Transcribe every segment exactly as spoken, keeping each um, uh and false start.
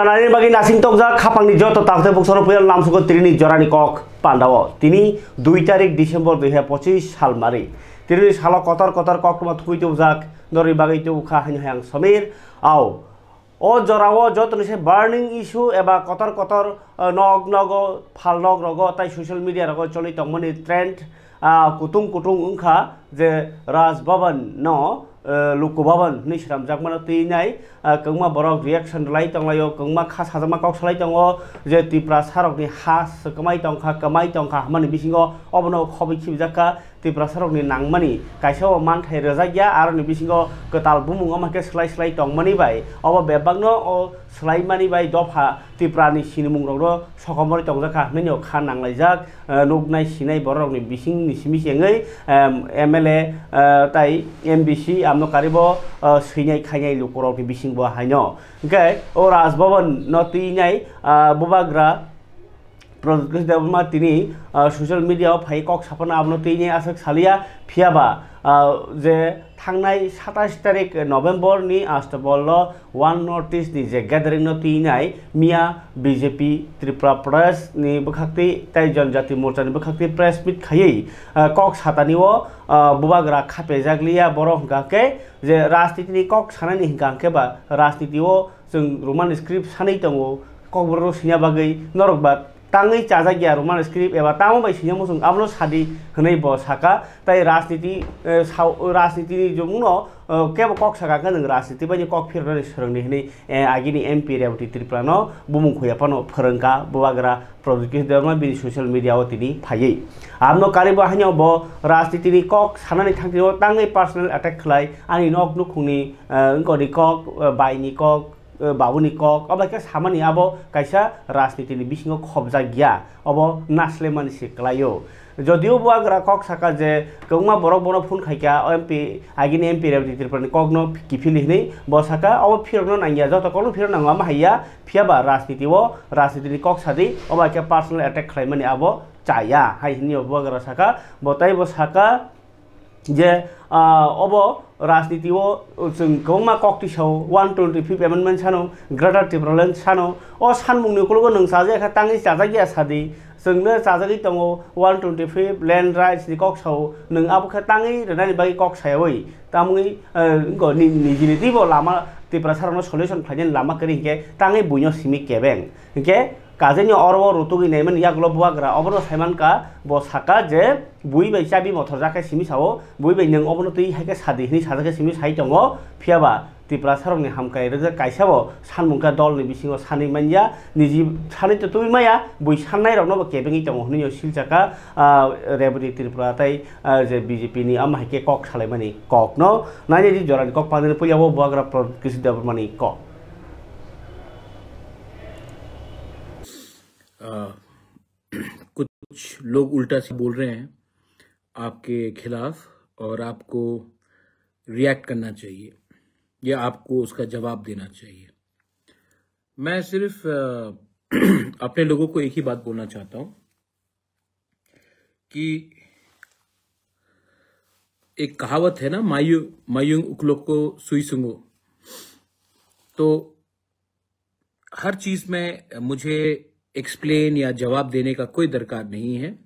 Nani bagwi nasing tokjak khapangni joto takte buksoro puyal namsugo tirini jorani kok pandao. Tini dui tarik December dui hajar pochis sal mari. Tirini salo kotor kotor kok tuma thugui tubujak norni bagwi tubukha haino hayang Samir. Au. O jorao jotoni se burning issue eba kotor kotor, eh, nok nogo, phal nok rogo, tai social media rogo choli tongmani trend, ah, kutung kutung wngkha je Raj Bhavan no, eh, Luku Bhavan hinwi swnamjakmano twi nai, ah, kwbangma borok reaction rwlai tonglaio, kwbangma kha sajakma kok salai tongo je Tiprasa rokni ha swkmai tongkha, kwmai tongkha hwnmani bisingo obono khobwi khibijakha. Tiprasarokni nangmani kaisa o manthai rwjak ya, aroni bisingo kwtal bumung wngma khe slai slai tongmani bai obo bebakno o swlaimani bai dopha Tiprani sinimungrokno sokomorwi tongjakha hwnwi kha nanglaijak, eh, nuknai sinai bororokni bisingni simi se wngwi, em, M L A, eh, tai M D C amno karibo, eh, swinai khainai lukurokni bisingbo haino. Hwnkhe o Raj Bhavan no twi nai, ah, bubagra Pradyot Kisu Debbarma tini, ah, social media o phai kok saphano abono twi nai aswk saliya, phiyaba, ah, je thangnai satais tarik November ni Astabol o One North East ni je gathering no twi nai miya B J P Tripura Pradesh ni bwkhaktwi tai Janjati Morcha ni bwkhaktwi press meet khaiwi, ah, kok satani o, ah, bubagra khapejak liya, borok hwnkha khe je rajniti ni kok sanani hwnkha khe ba rajniti o chwng Roman script sanwi tongo, kokborok sina bagwi norok ba tangwi chajak ya Roman script eba tamo bai sina muchung abono sadi hwnwi bo saka. Tai rajniti, eh, sao-, rajniti ni jomungno, eh, kebo kok saka khe nwng rajniti bai kok phirnani swrwngni hwnwi, eh, agini M P Rebati Tripura no bumung khuya phano phwrwngkha bubagra Pradyot Kisu Debbarma bini social media o tini phaiwi. Abono karibo haino bo rajniti ni kok sanani thangtio tangwi personal attack khlai ani nok nukhungni, eh, wngkoni kok, eh, baini kok, eh, babuni kok, obo khe samani abo kaisa rajniti ni bisingo khobjak ya, obo naslemani se kwlaio. Jodio bubagra kok saka je kwbangma borok bono phone khaikha, o M P, agini M P Rebati Tripura ni kokno kiphilwi hwnwi bo saka, obo phirokno nangya, joto kokno phirok nango, ama haiya, phiyaba rajniti o, rajniti ni kok sadi, obo khe personal attack khlaimani abo chaya, hai hwnwi bubagra saka, bo taibo saka, je, ah, obo rajniti o chwng kwbangma kok tisao, one twenty fifth amendment sano, Greater Tipraland sano, o sanmungni ukologo nwng chajak khe tangwi chajak ya sadi, chwngno chajagwi tongo one twenty fifth land rights ni kok sao, nwng abo khe tangwi rwnani bagwi kok sayawi, tamwi, eh, wngkha ni-, nijini twibo lama Tiprasarokno solution khlainani lama kwrwi hinkhe tangwi buino simi kebeng. Hinkhe Kajaini oro o rutugwi naimani yagulo bubagra obono saimankha, bo saka je bui bai chabi mothorjak khe simi sao, bui bai nwng obono twi hai khe sadi hwnwi sajak khe simi sai tongo, phiyaba Tiprasarokni hamkai rwjak kaisa bo sanmung khe dolni bisingo sanwi manya, niji sanwi to twi maya, bui sannairokno bo kebengwi tongo hwnwi silchakha, ah, Rebati Tripura tai, ah, je B J P ni ama hai khe kok salaimani kokno. Nainai di jorani kok pandini puila bo bubagra Pradyot Kisu Debbarmani kok. अ, कुछ लोग उल्टा से बोल रहे हैं आपके खिलाफ और आपको रिएक्ट करना चाहिए या आपको उसका जवाब देना चाहिए। मैं सिर्फ, अ, अपने लोगों को एक ही बात बोलना चाहता हूँ कि एक कहावत है ना, "मायू, मायूं उकलोको सुई सुंगो।" तो हर चीज में मुझे एक्सप्लेन या जवाब देने का कोई दरकार नहीं है।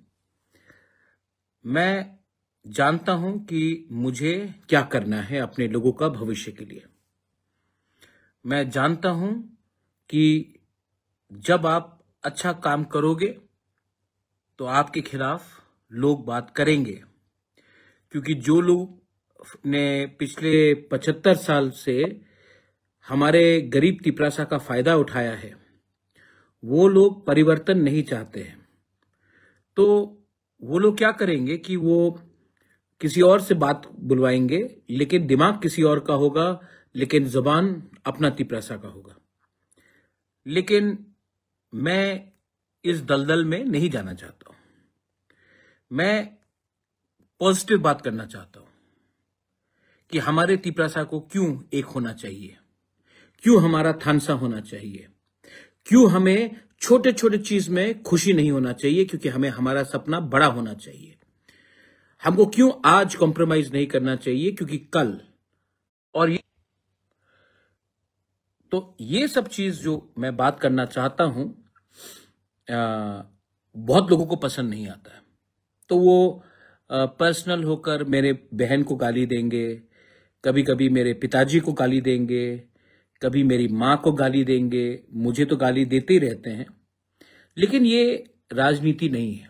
मैं जानता हूं कि मुझे क्या करना है अपने लोगों का भविष्य के लिए। मैं जानता हूं कि जब आप अच्छा काम करोगे, तो आपके खिलाफ लोग बात करेंगे, क्योंकि जो लोग ने पिछले पचहत्तर साल से हमारे गरीब तिपरासा का फायदा उठाया है, वो लोग परिवर्तन नहीं चाहते हैं। तो वो लोग क्या करेंगे कि वो किसी और से बात बुलवाएंगे, लेकिन दिमाग किसी और का होगा, लेकिन जुबान अपना तिपरासा का होगा। लेकिन मैं इस दलदल में नहीं जाना चाहता हूं। मैं पॉजिटिव बात करना चाहता हूं कि हमारे तिपरासा को क्यों एक होना चाहिए, क्यों हमारा थानसा होना चाहिए, क्यों हमें छोटे-छोटे चीज में खुशी नहीं होना चाहिए, क्योंकि हमें हमारा सपना बड़ा होना चाहिए। हमको क्यों आज कॉम्प्रोमाइज नहीं करना चाहिए, क्योंकि कल और ये तो ये सब चीज जो मैं बात करना चाहता हूं, अ, बहुत लोगों को पसंद नहीं आता है। तो वो पर्सनल होकर मेरे बहन को गाली देंगे, कभी कभी मेरे पिताजी को गाली देंगे, कभी मेरी माँ को गाली देंगे। मुझे तो गाली देते ही रहते हैं, लेकिन ये राजनीति नहीं है।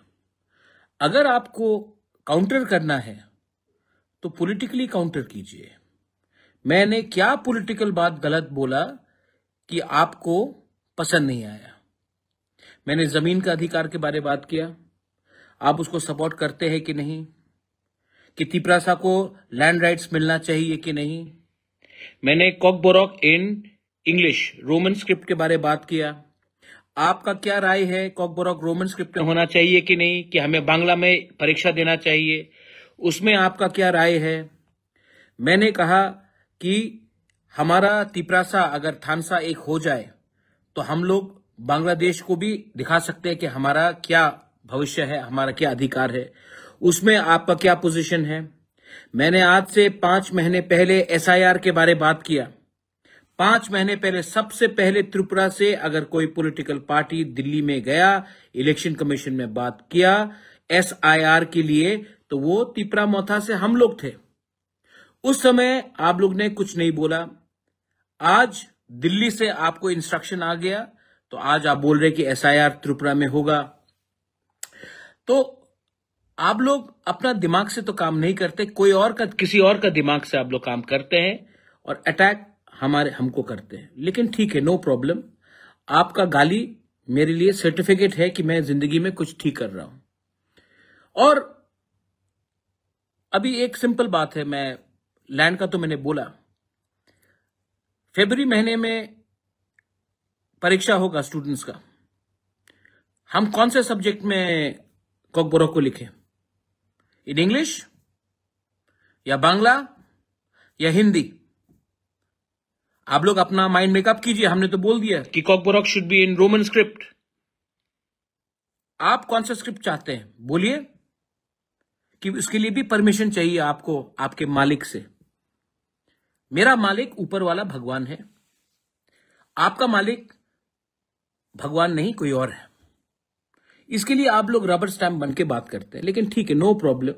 अगर आपको काउंटर करना है तो पॉलिटिकली काउंटर कीजिए। मैंने क्या पॉलिटिकल बात गलत बोला कि आपको पसंद नहीं आया? मैंने जमीन का अधिकार के बारे बात किया, आप उसको सपोर्ट करते हैं कि नहीं, कि तिपरासा को लैंड राइट्स मिलना चाहिए कि नहीं। मैंने कॉकबोरक इन इंग्लिश, रोमन स्क्रिप्ट के बारे बात किया। आपका क्या राय है, कॉकबोरक रोमन स्क्रिप्ट में होना चाहिए कि नहीं, कि हमें बांग्ला में परीक्षा देना चाहिए, उसमें आपका क्या राय है? मैंने कहा कि हमारा तिपरासा अगर थानसा एक हो जाए तो हम लोग बांग्लादेश को भी दिखा सकते हैं कि हमारा क्या भविष्य है, हमारा क्या अधिकार है, उसमें आपका क्या पोजीशन है। मैंने आज से पांच महीने पहले एसआईआर के बारे बात किया। पांच महीने पहले, सबसे पहले त्रिपुरा से अगर कोई पॉलिटिकल पार्टी दिल्ली में गया, इलेक्शन कमीशन में बात किया एसआईआर के लिए, तो वो तिपरा मोथा से हम लोग थे। उस समय आप लोग ने कुछ नहीं बोला। आज दिल्ली से आपको इंस्ट्रक्शन आ गया, तो आज आप बोल रहे कि एसआईआर त्रिपुरा में होगा। तो आप लोग अपना दिमाग से तो काम नहीं करते, कोई और का, किसी और का दिमाग से आप लोग काम करते हैं और अटैक हमारे, हमको करते हैं। लेकिन ठीक है, नो प्रॉब्लम। आपका गाली मेरे लिए सर्टिफिकेट है कि मैं जिंदगी में कुछ ठीक कर रहा हूं। और अभी एक सिंपल बात है, मैं लैंड का तो मैंने बोला, फरवरी महीने में परीक्षा होगा स्टूडेंट्स का, हम कौन से सब्जेक्ट में कॉकबोरक को लिखें? इन इंग्लिश या बांग्ला या हिंदी? आप लोग अपना माइंड मेकअप कीजिए। हमने तो बोल दिया कि कॉकबोरक should be in Roman script. आप कौन सा स्क्रिप्ट चाहते हैं, बोलिए। कि उसके लिए भी परमिशन चाहिए आपको आपके मालिक से। मेरा मालिक ऊपर वाला भगवान है, आपका मालिक भगवान नहीं, कोई और है। इसके लिए आप लोग रबर स्टैंप बन के बात करते हैं, लेकिन ठीक है, नो प्रॉब्लम।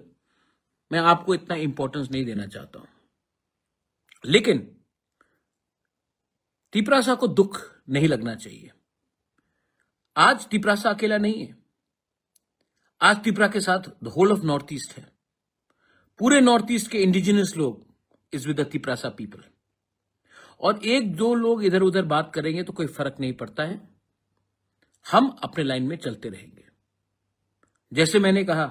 मैं आपको इतना इंपॉर्टेंस नहीं देना चाहता हूं, लेकिन तिपरासा को दुख नहीं लगना चाहिए। आज तिपरासा अकेला नहीं है, आज तिपरा के साथ the whole of North East है। पूरे नॉर्थ ईस्ट के इंडिजिनस लोग is with the Tiprasa people. और एक दो लोग इधर उधर बात करेंगे तो कोई फर्क नहीं पड़ता है, हम अपने लाइन में चलते रहेंगे। जैसे मैंने कहा,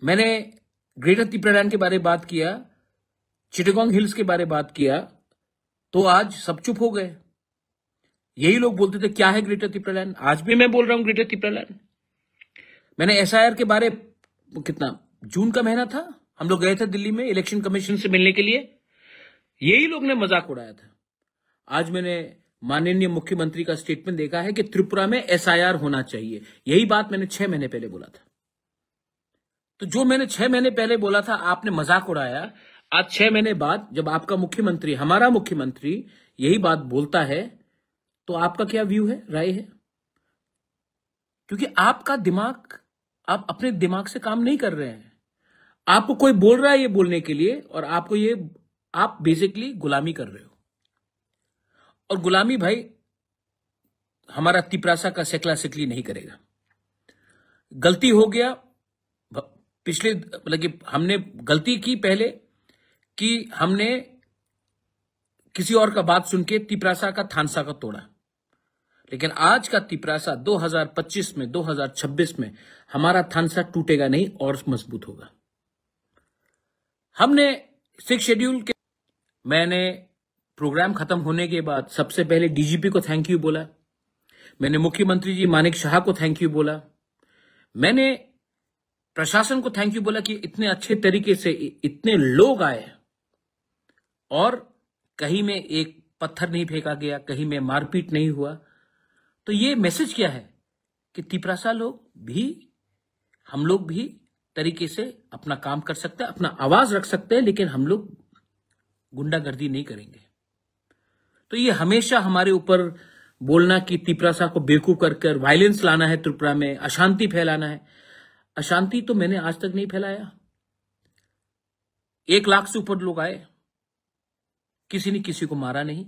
मैंने ग्रेटर तिपरालैंड के बारे बात किया, चिटागोंग हिल्स के बारे बात किया, तो आज सब चुप हो गए। यही लोग बोलते थे, क्या है ग्रेटर तिपरालैंड? आज भी मैं बोल रहा हूं ग्रेटर तिपरालैंड। मैंने एसआईआर के बारे, कितना, जून का महीना था, हम लोग गए थे दिल्ली में इलेक्शन कमीशन से मिलने के लिए, यही लोग ने मजाक उड़ाया था। आज मैंने माननीय मुख्यमंत्री का स्टेटमेंट देखा है कि त्रिपुरा में एसआईआर होना चाहिए। यही बात मैंने छह महीने पहले बोला था। तो जो मैंने छह महीने पहले बोला था, आपने मजाक उड़ाया। आज छह महीने बाद जब आपका मुख्यमंत्री, हमारा मुख्यमंत्री यही बात बोलता है, तो आपका क्या व्यू है, राय है? क्योंकि आपका दिमाग, आप अपने दिमाग से काम नहीं कर रहे हैं। आपको कोई बोल रहा है ये बोलने के लिए, और आपको ये, आप बेसिकली गुलामी कर रहे हो। और गुलामी, भाई, हमारा तिपरासा का सेकला सेकली नहीं करेगा। गलती हो गया, भ-, पिछले, मतलब कि हमने गलती की पहले, कि हमने किसी और का बात सुन के तिपरासा का थानसा का तोड़ा। लेकिन आज का तिपरासा दो हज़ार पच्चीस में, दो हज़ार छब्बीस में हमारा थानसा टूटेगा नहीं और मजबूत होगा। हमने सिक्स शेड्यूल के, मैंने प्रोग्राम खत्म होने के बाद सबसे पहले डीजीपी को थैंक यू बोला, मैंने मुख्यमंत्री जी मानिक शाह को थैंक यू बोला, मैंने प्रशासन को थैंक यू बोला कि इतने अच्छे तरीके से इ-, इतने लोग आए और कहीं में एक पत्थर नहीं फेंका गया, कहीं में मारपीट नहीं हुआ। तो ये मैसेज क्या है कि तिपरासा लोग भी, हम लोग भी तरीके से अपना काम कर सकते हैं, अपना आवाज रख सकते हैं, लेकिन हम लोग गुंडागर्दी नहीं करेंगे। तो ये हमेशा हमारे ऊपर बोलना कि तिपरासा को बेवकूफ कर कर वायलेंस लाना है, त्रिपुरा में अशांति फैलाना है। अशांति तो मैंने आज तक नहीं फैलाया। एक लाख से ऊपर लोग आए, किसी ने किसी को मारा नहीं,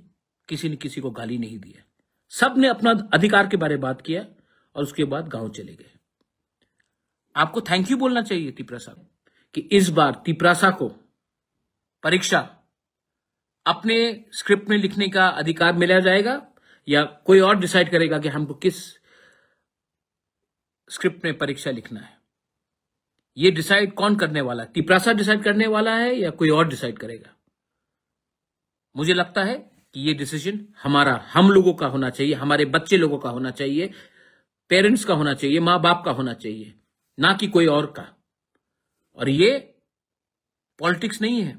किसी ने किसी को गाली नहीं दिया। सबने अपना अधिकार के बारे बात किया और उसके बाद गांव चले गए। आपको थैंक यू बोलना चाहिए तिपरासा को कि इस बार तिपरासा को परीक्षा अपने स्क्रिप्ट में लिखने का अधिकार मिला जाएगा या कोई और डिसाइड करेगा कि हमको किस स्क्रिप्ट में परीक्षा लिखना है। ये डिसाइड कौन करने वाला है? तिपरासा डिसाइड करने वाला है या कोई और डिसाइड करेगा? मुझे लगता है कि ये डिसीजन हमारा, हम लोगों का होना चाहिए, हमारे बच्चे लोगों का होना चाहिए, पेरेंट्स का होना चाहिए, माँ बाप का होना चाहिए, ना कि कोई और का। और ये पॉलिटिक्स नहीं है।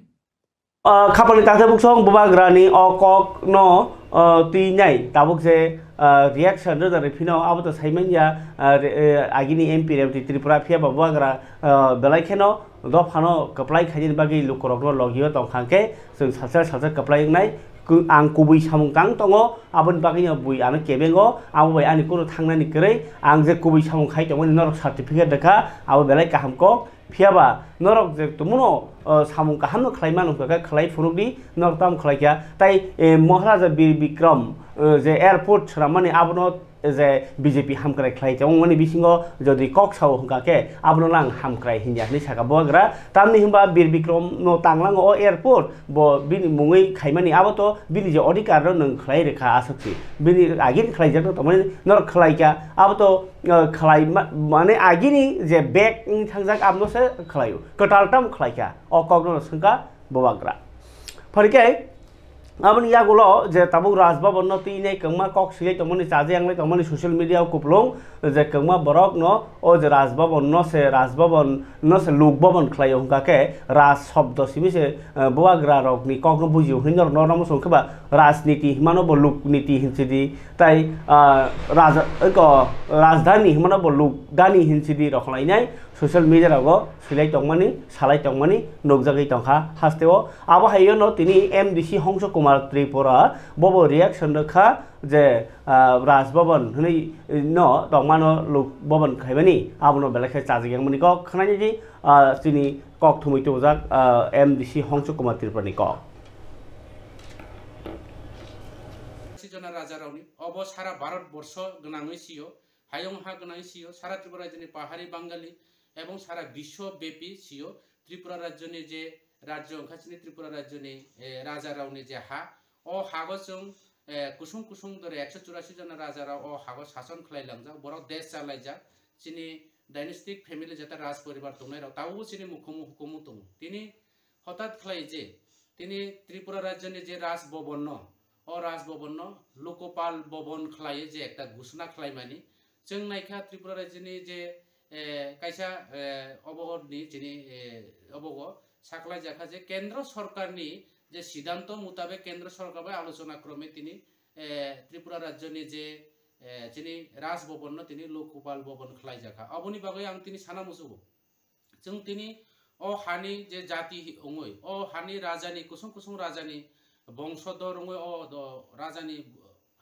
Ah, khapangni takhtai buksong bubagrani o kokno, ah, twi nai tabuk je, ah, reaction rwjak rw phino abo to sai manya, ah, re-, eh, agini M P Rebati Tripura, phiya ba bubagra, ah, belai kheno dophano kwplai khainani bagwi lukurokno logio tongkha hwnkhe chwng salsa salsa kwplai wngnai. Ku-, ang kubui samung tang tongo, aboni bagwino bui ano kebengo, abo bai ani kunu thangnani kwrwi, ang je kubui samung khai tongmani norok certificate rwkha, abo belai kaham kok. Phiya ba norok je tumuno, o, samung kaham no khlai mano hwnkha khe khlai phunuk di, norok tamo khlai kha. Tai, e, Maharaja Bir Bikram, e, je airport swrammani abono je B J P hamkrai khlai tongmani bisingo jodi kok sao hwnkha khe abono lang hamkrai hinya hinwi saka bubagra. Tamni hwnba Bir Bikram no tanglango o airport, bo bini mungwi khaimani abo to bini je odhikar no nwng khlai rwkha aswk si. Bini agini khlai jak no tongmani norok khlai kha abo to uh, khlai ma-, mane agini je bag wng thangjak abno se khlaio, kwtal tam khlai kha, o kok no swngkha bubagra. Phai khe aboni yagulo je tabuk Raj Bhavan no twi nai kwbangma kok swilai tongmani, chaje yanglai tongmani social media o kupulung je kwbangma borok no o je Raj Bhavan no se, Raj Bhavan no se Lok Bhavan khlaio hwnkha khe Raj shobdo simi se, uh, bubagra rok ni kok no bujio hinwi norok norok no swngkhe ba Rajniti himano bo Lok Niti hinsidi. Tai, ah, raja, eko, rajdhani hwnmano bo Lok Dhani hinsidi rokhlainai social media rogo swilai tongmani, salai tongmani nukjagwi tongkha hasteo. Abo haino tini M D C Hongso Kumar Tripura bobo reaction rwkha je, ah, Raj Bhavan hwnwi no tongmano Lok Bhavan khaimani abono belai khe chajak yangmani kok khwnai di, ah, chini kok thumwi tubujak, ah, M D C Hongso Kumar Tripura ni kok. Sijona raja rokni obo sara Bharat borsho gwnangwi sio, hayung ha gwnangwi sio, sara Tripura rajyoni pahari Bangali ebong sara biswo bepi sio, Tripura rajyoni je rajyo wngkha chini Tripura rajyoni, eh, raja rokni je ha, o hago chwng, eh, kusung kusung dore ekso churasi jona raja rok o hago sason khlai langjak, borok desh chalaijak, chini dynastic family jeta raj poribar tongnai rok tabukbo chini mukhumu hukumu tongo. Tini hotat khlai je, tini Tripura rajyoni je Raj Bhavan no, o Raj Bhavan no Lokopal Bhavan khlai je ekta ghosona khlaimani. Chwng naikha Tripura rajyoni je, eh, kaisa, eh, obo ni chini, eh, obo o saklai jakha je Kendra Sorkarni je siddhanto mutabek Kendra Sorkar bai alochona krome tini, eh, Tripura rajyoni je, eh, chini Raj Bhavan no tini Lokopal Bhavan khlai jakha. Oboni bagwi ang tini sana musugo. Chwng tini o hani je jati wngwi, o hani rajani, kusung kusung rajani bongsodor wngwi, o do-, rajani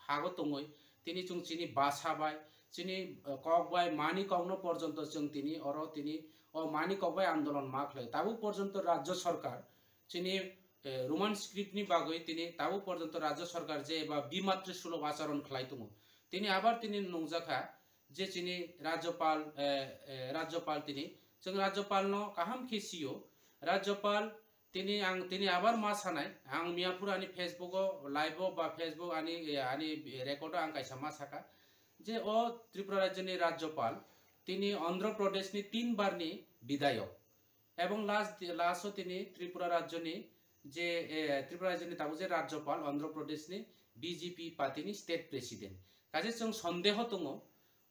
hago tongwi, tini chwng chini basa bai, chini, eh, kok bai, mani kokno porjonto chwng tini oro tini o mani kok bai andolon ma khlai. Tabuk porjonto rajyo sorkar chini, eh, Roman script ni bagwi tini tabuk porjonto rajyo sorkar je eba bimatri sulok acharon khlai tongo. Tini abar tini nungjakha, je chini Rajyapal, eh, eh, Rajyapal tini, chwng Rajyapal no kaham khe sio. Rajyapal tini ang, tini abar ma sanai, ang miyapur ani Facebook o live o ba Facebook ani, eh, ani record o ang kaisa ma saka, je o Tripura rajyoni Rajyapal tini Andhra Pradesh ni tin bar ni bidayok. Ebong last, last o tini Tripura rajyoni je, eh, Tripura rajyoni tabuk je Rajyapal, Andhra Pradesh ni B J P party ni state president. Kaje chwng sondeho tongo,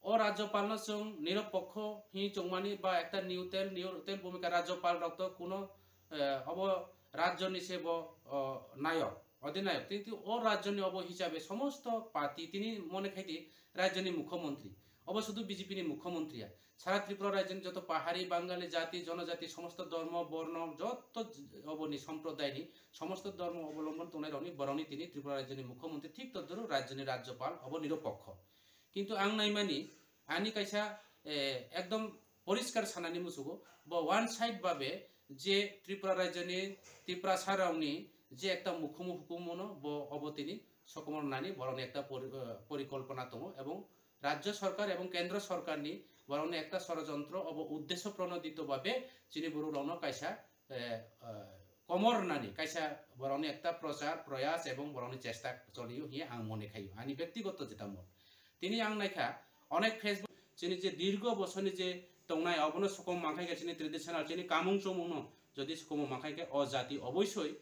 o Rajyapal no chwng nirapokho hi chongmani ba ekta neutral, neutral bhumika Rajyapal rok to kuno, eh, obo rajyoni se bo, o, nayok, odinayok. Kintu o rajyoni obo hisabe somosto party tini mone khaidi rajyoni mukhyamantri. Obo sudu B J P ni mukhyamantri ya. Sara Tripura rajyoni joto pahari, Bangali, jati, jonojati, somosto dhormo, borno, joto oboni somprodayni, somosto dhormo obolombon tongnairokni borokni tini Tripura rajyoni mukhyamantri, thik todruk rajyoni rajyopal, obo niropokho. Kintu ang naimani, ani kaisa, eh, ekdom poriskar sanani musugo, bo one side babe je Tripura rajyoni, Tiprasa rokni je ekta mukhumu hukumono bo obo tini sokomor nani borokni ekta pori-, eh, porikolpona tongo, ebong rajyo sorkar ebong kendro sorkarni borokni ekta sorojontro, obo uddesho pronodito babe chini borok rokno kaisa, eh, eh, komor nani kaisa borokni ekta prochar, proyas ebong borokni chesta choliyo hiye ang mone khayo, ani bektigoto jeta mot. Tini ang naikha onek Facebook chini je dirgo bosoni je tongnai obono sokom mankhaikha chini traditional chini kamung chumungno jodi sokomo mankhaikhe o jati oboisoi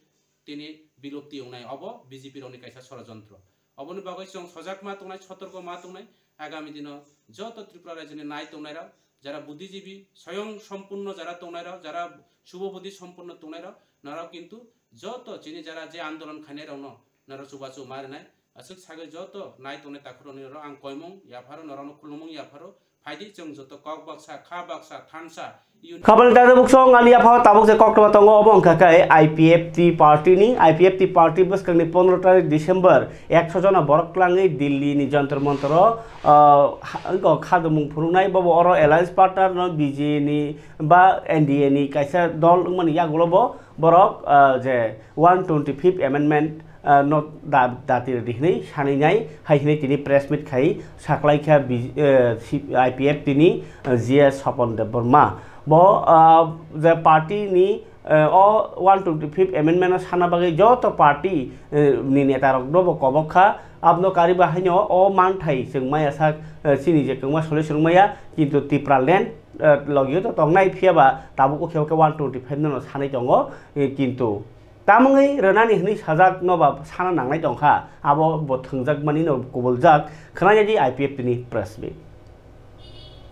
tini bilupti wngnai obo B J P rokni kaisa sorojontro. Oboni bagwi chwng sojak ma tongnai, sotorko ma tongnai, agami dino joto Tripura rajyoni nai tongnairok, jara buddhijibi, soyong sompunno jara tongnairok, jara subobudhi sompunno tongnairok, norok kintu joto chini jara je andolon khainairokno norok chubachu ma rwnai. Aswk sagwi joto nai tongnai takhukrokni oro ang koimung yapharo, norokno khulumung yapharo. Phaidi chwng joto kok baksa, kha baksa, thansa, Kabel dada buksong ani yapha tabuk je koktwma tongo, obo wngkha khe I P F T party ni, I P F T party bwskangni pondro tarik December ekso jona borok twlangwi Delhi ni Jantar Mantar o, ah, ha-, wngkha khadumung phunuknai, bobo oro alliance partner no B J A ni ba N D A ni kaisa dol wngmani yagulo bo borok, ah, je one twenty fifth amendment ah, no da-, dati rwdi hwnwi sanwi nai hai hwnwi tini press meet khai saklaikha B-, eh, C-, I P F T ni, eh, G S Sopon Debbarma. Bo, ah, je party ni, eh, o one twenty fifth amendment no sana bagwi joto party, eh, ni neta rok no bo kobok kha. Abno kariba haino o manthai chwng maya sak, eh, chini je kwma solution maya, kintu Tipraland, eh, logio to tongnai, phiya ba tabuk o khe o khe one twenty five no sanwi tongo, eh, kintu Tamungwi rwnani hwnwi sajak no ba sana nangnai tongkha, abo bo thwngjakmani no kubuljak khwnaya di I P F T ni press meet.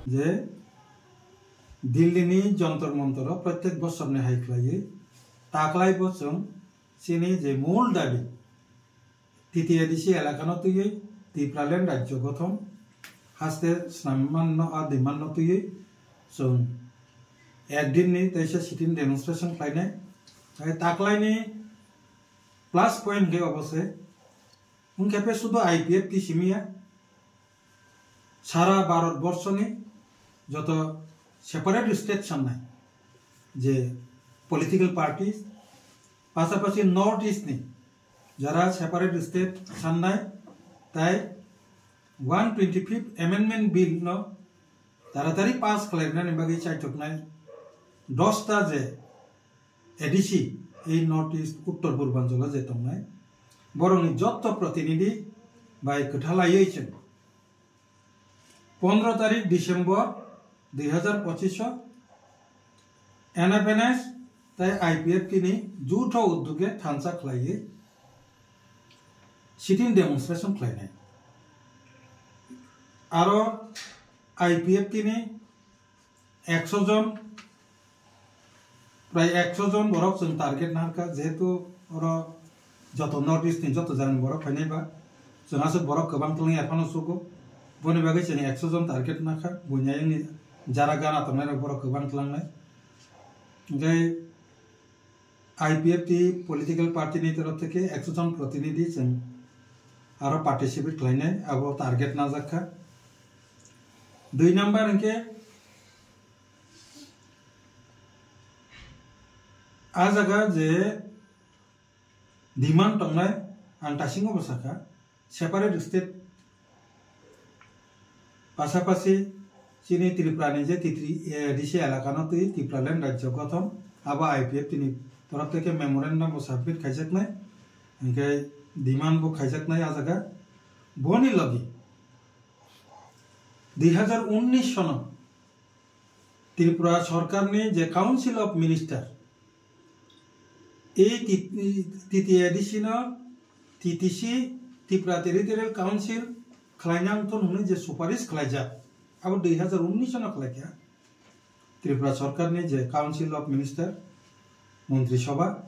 Je Delhi ni Jantar Mantar o protek bosor ni hai khlaiwi taklai bo chwng chini je mul dabi T T A D C elaka no twiwi Tipraland rajyo gothon haste snamman no a demand no twiwi chwng ekdin ni teisa sitting demonstration khlainai. Hai taklai ni plus point khe obo se, wngkhe pe sudu I P F T simi ya, sara Bharat borso ni joto separate state sannai je political parties, pasapasi North East ni jara separate state sannai, tai one twenty fifth amendment bill no taratari pass khlainani bagwi chaichoknai dosta je A D C, ei North East Uttor Purbanchalo je tongnai, borokni jotto protinidhi bai kwthalaiwi chwng pondro tarik December dui hazar pochish o N F N S tei I P F T ni jutho uddoge thansa khlaiwi sitting demonstration khlainai. Aro I P F T ni ekso jon, prai ekso jon borok chwng target narwkha, jehetu oro joto North East ni joto jagani borok phainai ba, chwng aswk borok kwbang twlangya phano sugo, boni bagwi chwng ekso jon target nakha, buini ayangni jara gana tongnai rok borok kwbang twlangnai. Hwnkhe I P F T political party ni torof theke ekso jon protinidhi chwng aro participate khlainai, abo target najak kha. Dui number hwnkhe a jaga je demand tongnai, ang tasingo bo sakha, separate state, pasapasi chini Tripura ni je T T A D C elaka no twi Tipraland rajyo gothon, abo I P F T ni torof theke memorandum bo submit khaijaknai, hwnkhe demand bo khaijaknai a jaga. Boni logi dui hazar unnish sono Tripura sorkarni je Council of Minister, ei T-, T T A D C no T T C, Tripura Territorial Council khlaina wngthun hwnwi je suparish khlaijak, abo dui hazar unnish no khlaikha Tripura sorkarni je Council of Minister, Montri Sabha,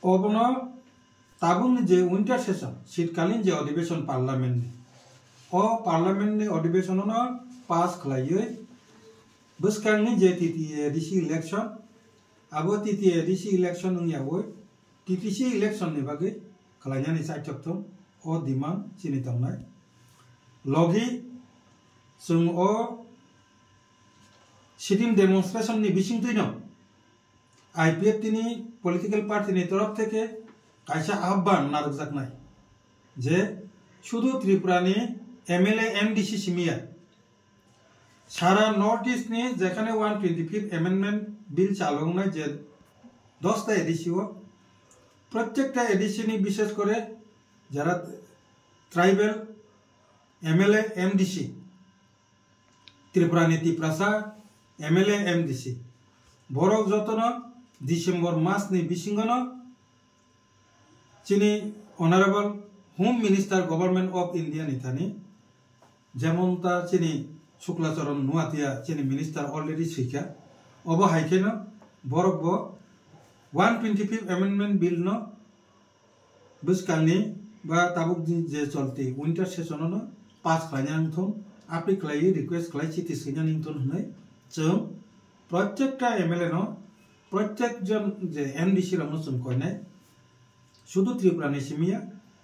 obono tabukni je winter session, shitkalin je odhibeson parliament ni, O parliament ni adhibeshon no pass khlaiwi bwskangni je T T A D C election, abo T T A D C election wngyawi T T C election ni bagwi khlainani chaichokthung o demand chini tongnai. Logi chwng o sit-in demonstration ni bisingtwino I P F T ni political party ni torof theke kaisa ahban narwkjaknai je sudhu Tripura ni M L A, M D C simiya sara North East ni jekhane one twenty fifth amendment bill chalu wngnai je dosta A D C o prottekta A D C ni bishesh kore jara tribal M L A, M D C Tripura ni Tiprasa M L A, M D C borok jotono December mas ni bisingono chini Honorable Home Minister Government of India ni thani, jemon ta chini Shukla Charan Nuatia chini minister already swikha, obo hai kheno borok bo one twenty fifth amendment bill no bwskangni ba tabuk di je cholti winter session no pass khlaina wngthung, appeal khlaiwi request khlai chiti swina wngthung hwnwi chwng prottekta M L A no, prottek jon je M D C rokno chwng koinai, sudhu Tripura ni simiya,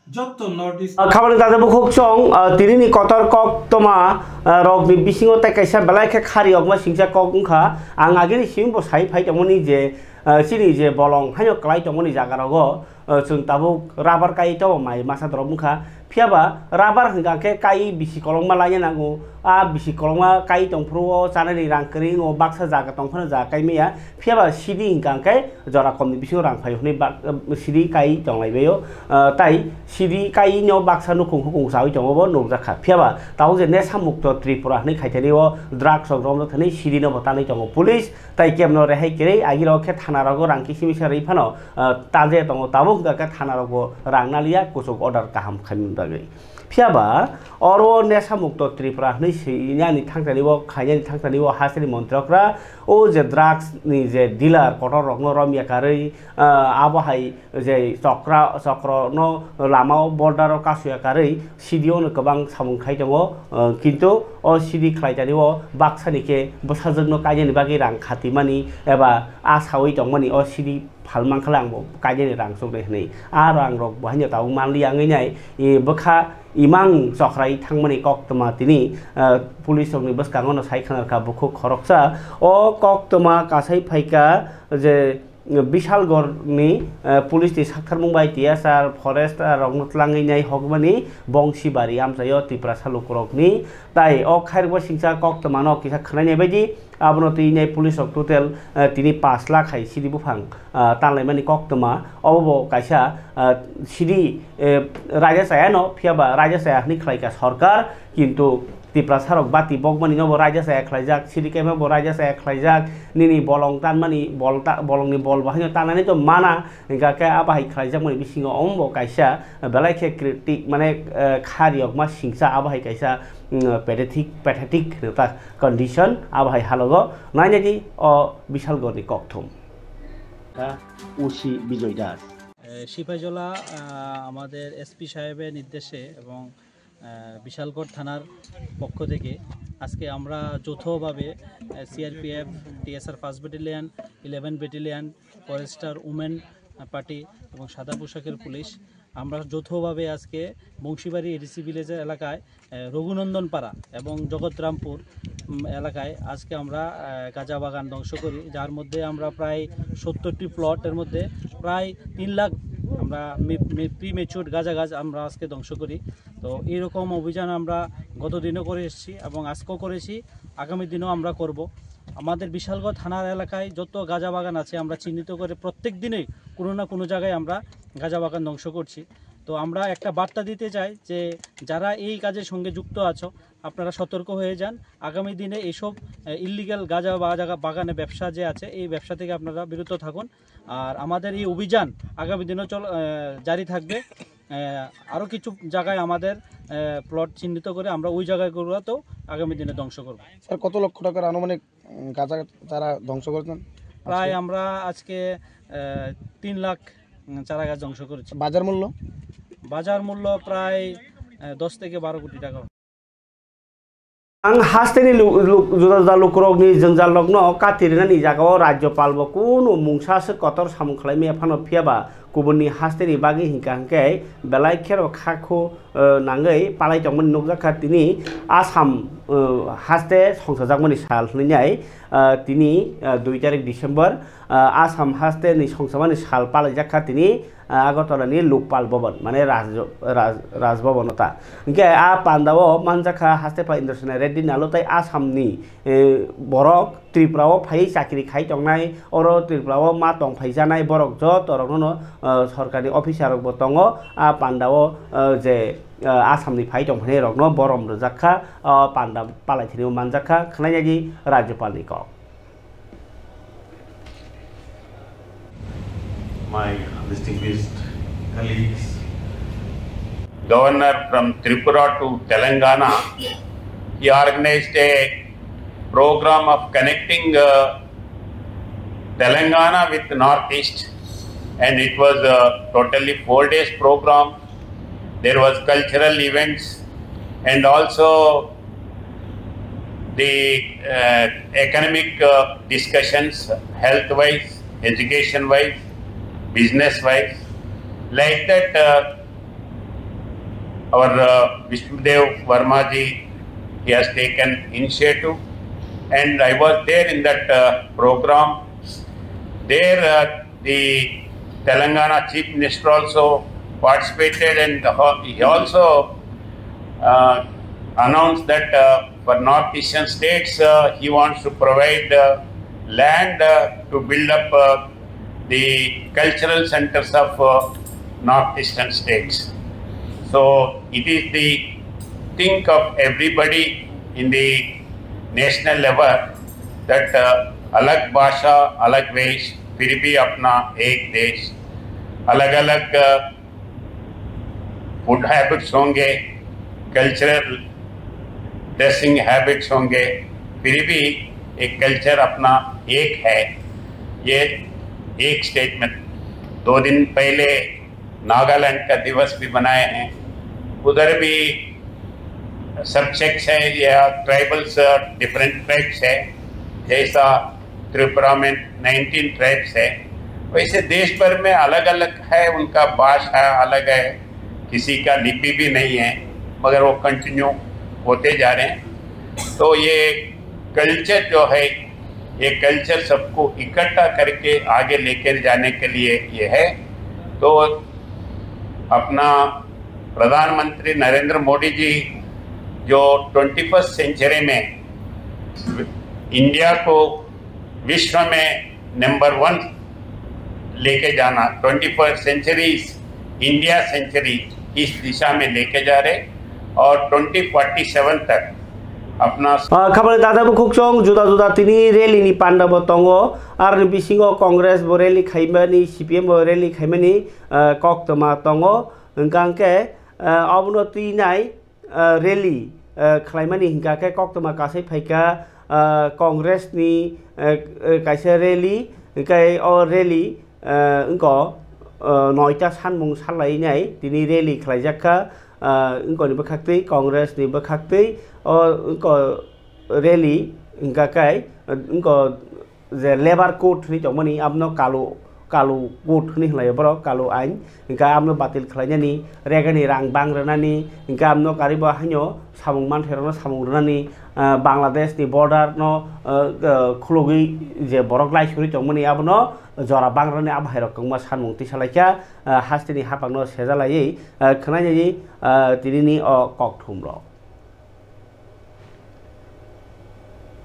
jotto North East. Ah, khabani dada bukhuk chong, ah, tini ni kotor kok toma, ah, rok ni bisingo tei kaisa belai khe khari okma singsa kok wngkha. Ang agini simi bo sai phai tongmani je, ah, chini je bolong haino kwlai tongmani jaga rogo, ah, chwng tabuk rubber kai tongo mai masa dorok wngkha. Phiya ba rubber hwnkha khe kai bisi kolokma laina nango. A bisi kolokma kai tongphuru o chanani rang kwrwi wngo, baksa jaga tongphano jaga kai maya. Phiya ba sidi hwnkha khe jora komni bisingo rang phai hwnwi bak-, sidi kai tonglai baio. Ah, tai sidi kai no baksa nukhung hukung chawi tongo bo nukjak kha. Phiya ba tabuk je Nesha Mukto Tripura hwnwi khaithani o drugs rok romjak thani sidi no bo tanwi tongo police. Tai kebno rehai kwrwi agirok khe thana rogo rang kisimisa rwi phano, ah, taje tongo. Tabuk hwnkha khe thana rogo rang naliya kuchuk order kaham khaimani bagwi. Phiya ba oro Nesha Mukto Tripura hwnwi swi yani thangtani o khainani thangtani o hasteni montri okra o je drugs ni je dealer kotor rokno romya karwi, ah, abo hai je chokra, chokrono lamao border o kasuya karwi C D O no kwbang samung khai tongo, ah, kintu o C D khlai tani o baksani khe bwsajwkno kainani bagwi rang khatimani eba a sawi tongmani o C D phalmang khala ang bo kainani rang chuknai hwnwi. A rang rok bo haino tabuk manliya wngwi nai, e, bwkha imang chokrai thangmani koktwma tini, ah, police rokni bwskango no sai khna rwkha bukhuk khoroksa. O koktwma kasai phaikha je Bishalgor ni, ah, police ni saktharmung bai T S R, forest, ah, rokno tlangwi nai hokmani Bongsibari amchaio Tiprasa lukurokni. Tai o khairokba singcha koktwmano kisa khwnainai baidi, abono twi nai police rok total, ah, tini pash lakh hai sidi buphang, ah, tanlaimani koktwma. Obo bo kaisa, ah, sidi, eh, raida chayano, phiya ba raida chaya hwnwi khlaikha sorkar, kintu Tiprasa rok bati bokmani no bo raida chaya khlaijak, sidi kaima bo raida chaya khlaijak, nini bolong tanmani bol ta-, bolongni bol bo haino tanani to mana, hingkha khe abo hai khlaijakmani bisingo omo bo kaisa belai khe critic, mane, eh, kha riyokma singcha abo hai kaisa, mm, pathetic, pathetic hwnkha condition abo hai halogo. Nainani o Bishalgorni kokthum. O C Bijoy Das. এ, সিপাহীজলা, আহ, আমাদের এসপি সাহেবের নির্দেশে এবং, আহ, বিশালগড় থানার পক্ষ থেকে আজকে আমরা যৌথভাবে, আহ, CRPF, TSR first battalion, eleven battalion, forester women party এবং সাদা পোশাকের পুলিশ, আমরা যৌথভাবে আজকে বংশীবাড়ি এডিসি ভিলেজের এলাকায়, আহ, রঘুনন্দন পাড়া এবং জগৎরামপুর, উম, এলাকায় আজকে আমরা, আহ, গাঁজা বাগান ধ্বংস করি, যার মধ্যে আমরা প্রায় সত্তরটি প্লটের মধ্যে প্রায় তিন লাখ আমরা মি-, মি-, প্রি ম্যাচিউরড গাঁজা গাছ আমরা আজকে ধ্বংস করি। তো এইরকম অভিযান আমরা গত দিনও করে এসেছি এবং আজকেও করেছি, আগামী দিনও আমরা করব। আমাদের বিশালগড় থানার এলাকায় যত গাঁজা বাগান আছে আমরা চিহ্নিত করে প্রত্যেক দিনই কোনো না কোনো জায়গায় আমরা গাঁজা বাগান ধ্বংস করছি। তো আমরা একটা বার্তা দিতে চাই যে যারা এই কাজের সঙ্গে যুক্ত আছো, আপনারা সতর্ক হয়ে যান। আগামী দিনে এইসব, আহ, ইলিগাল গাঁজা বাগা-, বাগানে ব্যবসা যে আছে, এই ব্যবসা থেকে আপনারা বিরত থাকুন। আর আমাদের এই অভিযান আগামী দিনও চল-, আহ, জারি থাকবে। আহ, আরও কিছু জায়গায় আমাদের, আহ, প্লট চিহ্নিত করে আমরা ওই জায়গাগুলোতেও আগামী দিনে ধ্বংস করব। স্যার, কত লক্ষ টাকার আনুমানিক, উম, গাঁজা চারা ধ্বংস করেছেন প্রায় আজকে? আমরা আজকে, আহ, তিন লাখ, উম, চারা গাছ ধ্বংস করেছি। বাজার মূল্য? বাজার মূল্য প্রায়, আহ, দশ থেকে বারো কোটি টাকা। Ang hasteni lu-, lu-, juda juda lukurokni jwngjalrokno kati rwnani jagao Rajyopalbo kunu mungsa aswk kotor samung khlai maya phano, phiyaba kubunni hasteni bagwi hinkha hinkhe belai kheno khakhu, eh, nangwi palai tongmani nukjakha. Tini Assam, eh, haste songchajakmani sal hwnwi nai, eh, tini, eh, dui tarik December, eh, Assam hasteni songchamani sal palaijakha tini, ah, Agartala ni Lokpal Bhavan, mane Raj, Raj, Raj Bhavan o ta. Hinkhe a panda o manjakha haste pha Indrasena Reddy Nalo tai Assam ni, eh, borok Tripura o phai chakri khai tongnai, oro Tripura o ma tong phai janai borok joto rok no, eh, sorkar ni officer rok bo tongo. A panda o, eh, je, eh, Assam ni phai tong phainai rok no borom rwjak kha, o panda palai thani o manjak kha, khwnai nai di Rajyopal ni kok. My distinguished colleagues. Governor from Tripura to Telangana, he organized a program of connecting, uh, Telangana with Northeast, and it was a totally four days program. There was cultural events and also the, uh, economic, uh, discussions, health wise, education wise, business wise, like that, uh, our, uh, Vishnudev Verma ji, he has taken initiative, and I was there in that, uh, program. There, uh, the Telangana Chief Minister also participated, and ho-, he also, uh, announced that, uh, for North Eastern states, uh, he wants to provide, uh, land, uh, to build up, uh, the cultural centers of, uh, North Eastern states. So it is the think of everybody in the national level that, uh, अलग भाषा, अलग वेश, फिर भी अपना एक देश, अलग-अलग, uh, food habits होंगे, cultural dressing habits होंगे, फिर भी एक culture अपना एक है। ये एक statement। दो दिन पहले नागालैंड का दिवस भी मनाए हैं, उधर भी subjects है या tribals, different tribes है, जैसा त्रिपुरा में नाइनटीन ट्राइब्स है, वैसे देश भर में अलग-अलग है, उनका भाषा अलग है, किसी का लिपि भी नहीं है, मगर वो कंटिन्यू होते जा रहे हैं। तो ये कल्चर जो है, ये कल्चर सबको इकट्ठा करके आगे लेकर जाने के लिए ये है। तो अपना प्रधानमंत्री नरेंद्र मोदी जी जो ट्वेंटी फर्स्ट सेंचुरी में इंडिया को विश्व में नंबर वन लेके जाना, twenty first century India century, इस दिशा में लेके जा रहे और ट्वेंटी फोर्टी सेवन तक अपना Ah, khabani dada bukhuk chong juda juda tini rally ni panda bo tongo. Aroni bisingo Congress bo rally khaimani, C P M bo rally khaimani, ah, koktwma tongo. Hwnkha hwnkhe, ah, obono twi nai, ah, rally, ah, khlaimani hwnkha khe koktwma kasai phaikha, ah, Congress ni, ah, ah, kaisa rally, hwnkhe o rally, ah, wngkha, ah, noita sanmung salainai tini rally khlaijak kha, ah, wngkha ni bwkhaktwi, Congress ni bwkhaktwi, o wngkha rally hwnkha khe, wngkha je Labour Code hwnwi tongmani, abono kalu, kalu code hwnwi hwnlaio borok, kalu ain. Hwnkhe abono batil khlainani, regani rang bang rwnani, hwnkhe abono karibo haino samung manthairokno samung rwnani, ah, Bangladesh ni border no, ah, ah, khulugwi je borok laisurwi tongmani, abono jora bang rwnani, abo hairok kwbangma sanmung tisa laikha, ah, hasteni haphangno sejalaiwi, ah, khwnainani, ah, tinini o kokthumrok.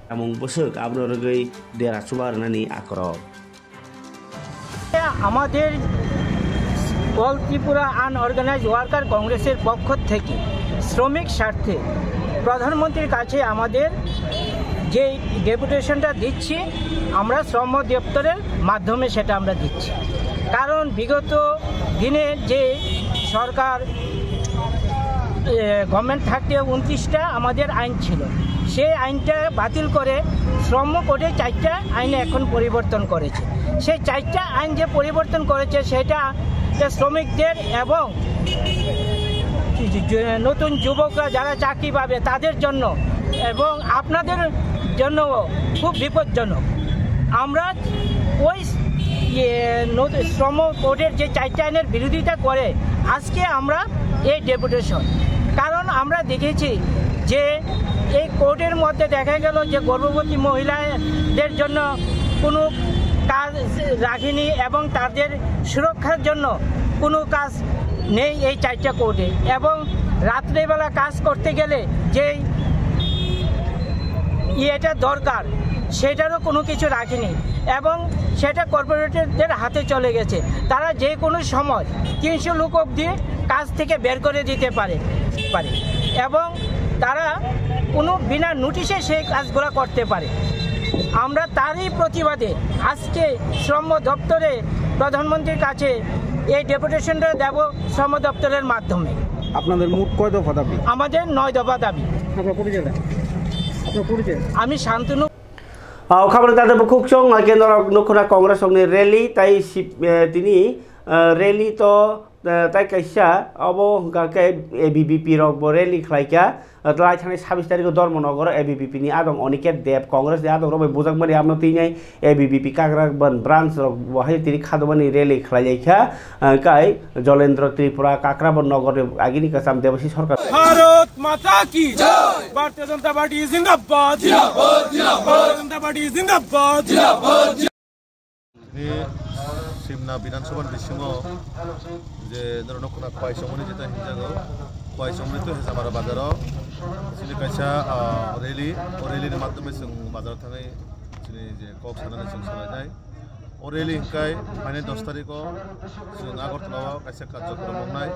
Samung bwswk abono rwgwi dera chuba rwnani akorok. আমাদের অল Tripura unorganised worker কংগ্রেসের পক্ষ থেকে শ্রমিক স্বার্থে প্রধানমন্ত্রীর কাছে আমাদের যে ডেপুটেশনটা দিচ্ছি, আমরা শ্রম দপ্তরের মাধ্যমে সেটা আমরা দিচ্ছি। কারণ বিগত দিনে যে সরকার, এ, গভর্নমেন্ট থাকতে ঊনত্রিশটা আমাদের আইন ছিল, সেই আইনটা বাতিল করে শ্রম কোডে চারটা আইনে এখন পরিবর্তন করেছে। সেই চারটা আইন যে পরিবর্তন করেছে, সেটা যে শ্রমিকদের এবং যে নতুন যুবকরা যারা চাকরি পাবে, তাদের জন্য এবং আপনাদের জন্য খুব বিপজ্জনক। আমরা ওই ইয়ে, নতুন শ্রম কোডের যে চারটি আইনের বিরোধিতা করে আজকে আমরা এই ডেপুটেশন, কারণ আমরা দেখেছি যে এই কোডের মধ্যে দেখা গেল যে গর্ভবতী মহিলাদের জন্য কোনো কাজ রাখেনি এবং তাদের সুরক্ষার জন্য কোনো কাজ নেই এই চারটা কোডে। এবং রাত্রেবেলা কাজ করতে গেলে যেই ইয়েটা দরকার, সেটারও কোনো কিছু রাখেনি এবং সেটা কর্পোরেটরদের হাতে চলে গেছে। তারা যে কোনো সময় তিনশো লোক অবধি কাজ থেকে বের করে দিতে পারে পারে এবং তারা কোনো বিনা নোটিশে সেই কাজগুলো করতে পারে। আমরা তারই প্রতিবাদে আজকে শ্রম দপ্তরে প্রধানমন্ত্রীর কাছে এই ডেপুটেশনটা দেব শ্রম দপ্তরের মাধ্যমে। আপনাদের মোট কয় দফা দাবি? আমাদের নয় দফা দাবি। আপনার পরিচয়টা? আপনার পরিচয়? আমি Shantanu. Ah, o khabor tade bukhuk chong, ah, ke norok nukhuna Congress rokni rally, tai si, eh, tini, eh, rally to, eh, tai kaisa, obo hwnkha khe A B V P rok bo rally khlai kha, eh, lai thani sabis tarikh o Dharmanagar o A B V P ni adong Aniket Deb, Congress ni adong rok bai bujak mani amo twi nai A B V P Kakraband branch rok bo hai tini khadumani rally khlai lai kha, eh, kai Jalendra Tripura Kakraband Nagar ni agini kwcham Debasi Sarkar. Bharat মাতা কি জয়। ভারতীয় জনতা পার্টি জিন্দাবাদ। জিন্দাবাদ, জিন্দাবাদ। ভারতীয় জনতা পার্টি জিন্দাবাদ। জিন্দাবাদ। Ni Simna Bidhan Sabha ni bisingo je norok nukhuna Khwai Chomoni jeta hinjago, Khwai Chomoni to Hejamara bazaro chini kaisa, ah, rally, o rally ni madhyome chwng bazar thangwi chini je kok sanani chwng salainai. O rally hwnkhe phainai dos tarikh o chwng Agartala o kaisa karjokrom wngnai.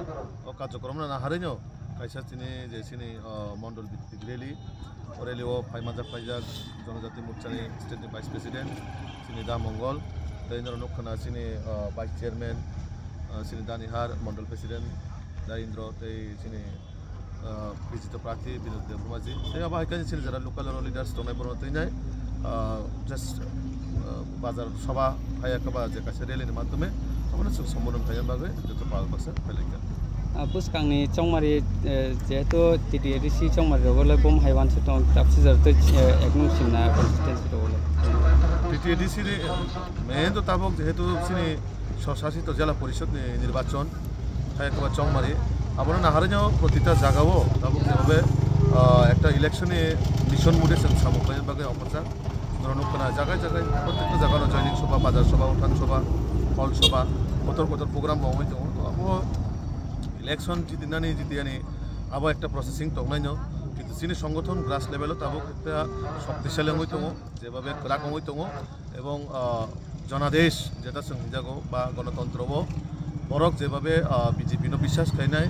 O karjokrom no naharwi no kaisa chini je chini, ah, mondol bhitik rally. O rally o phai manjak paijak Jonojati Morcha ni state ni vice president chini Da Mongol, tei norok nukhuna chini, ah, vice chairman, ah, chini Danihar mondol president Da Indro tei chini, ah, bijito prarthi Binod Debbarma ji. Tei abo hai khe chini jara local leaders tongnai borok twi nai, ah, just, ah, bazar sabha hai khe ba je kaisa rally ni madhyome abono chwng sombodon khaina bagwi joto pal baksa phailaikha. Ah, bwskangni chongmari, eh, jehetu T T A D C chongmari rogo le bom hai wansuk tong tapsi jar tei, eh, ek nung Simna constituency rogo le. T T A D C ni main to tabuk jehetu chini Swsasito Jela Porishod ni nirbachon hai khe ba chongmari. Abono naharino protita jagao tabuk jebobe, ah, ekta election ni mission mode chwng samung khlaina bagwi omochak. Norok nukkha na jagai jagai, prottekta jagano joining sabha, bazar sabha, uthan sabha, hall sabha, kotor kotor program bo wngwi tongo. To abo election jidinani jidiyani abo ekta processing tongnaino, kintu chini songothon grass level o tabuk ekta shoktisali wngwi tongo, jebabe kwrak wngwi tongo, ebong, ah, jonadesh jeta chwng hinjago ba gonotontro o borok jebabe, ah, B J P no biswas khainai,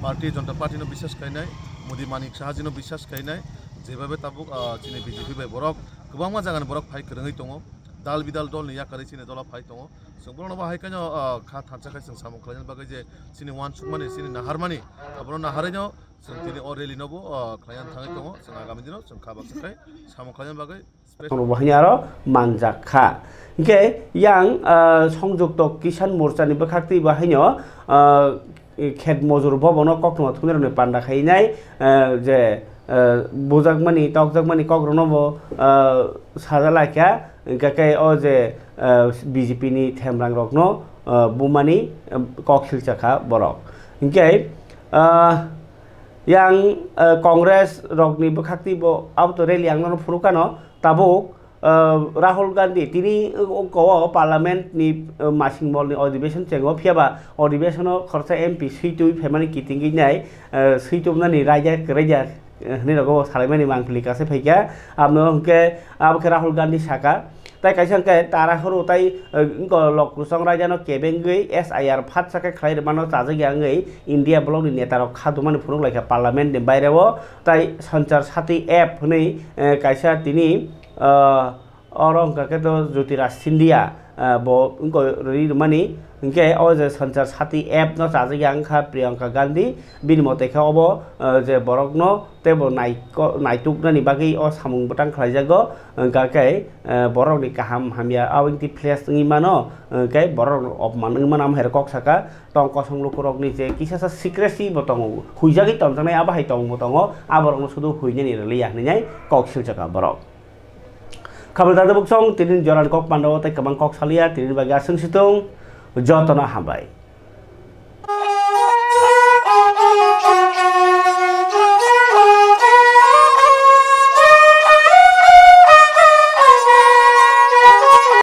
Bharatiya Janata Party no biswas khainai, Modi Manik Saha ji no biswas khainai, jebabe tabuk, ah, chini B J P bai borok kwbangma jagani borok phai kwrwngwi tongo, dal bidal dol ni yakarwi chini dolo phai tongo. Chwng bono bo hai khe no, ah, kha thansa khai chwng samung khlaina bagwi je chini uansukmani, chini naharmani, abono naharwi no chwng tini o rally no bo, ah, khlaiya thangwi tongo. Chwng agami dino chwng kha baksa khai samung khlaina bagwi special. Bo haino aro manjak kha. Hinkhe yang, ah, Songjukto Kisan Morcha ni bwkhak twi bo haino, ah, khet mojur bo bono koktwma thumnairokni panda khainai, ah, je, ah, bujakmani, tokjakmani kokrokno bo, ah, sajalaikha, hinkhe khe o je, ah, B J P ni themrangrokno, ah, bumani, ah, kok silchakha borok. Hinkhe, ah, yang, ah, Congress rokni bwkhak twi bo abo to rally ang nono phuru kano, tabuk, ah, Rahul Gandhi tini, ah, o parliament ni, ah, masing mol ni adhibeshon chengo, phiya ba adhibeshon o khoroksa M P swi twi phaimani kitingwi nai, ah, swi tubnani raida kwraida, ah, hinwi rogo salaimani mangpili kasa phaikha. Abno hwnkhe abo khe Rahul Gandhi saka. Tai kaisa hwnkhe tara horo tai, eh, wngkha lok kwchwng raida no kebengwi S I R phatsa khe khlai rwmano chajak ya wngwi India block ni neta rok kha dumani phunuk laikha parliament ni baire o. Tai Sanchar Sati app hwnwi, eh, kaisa tini, ah, Oro wngkha khe to Jyotiraj Scindia, ah, bo wngkha rwi rwmani, hwnkhe o je Sanchar Sati app no chajak ya wngkha Priyanka Gandhi, bini mote khe obo, ah, je borokno teibo naiko-, naituknani bagwi o samung bwtang khlaijago, wngkha khe, ah, borokni kaham hamya aboni twi flex wngwi mano, hwnkhe borok opman wngwi mano, amo hai kok saka. Tong kosong lukurokni je kisasa secrecy bo tongo, huijagwi tongjaknai abo hai tongmo tongo, aborokno sudu huinani rwliya hinwi kok silchaka borok. Khabal dada buksong tini jorani kok pandao tei kwbang kok saliya, tini bagwi aswng situng, jotono hambai.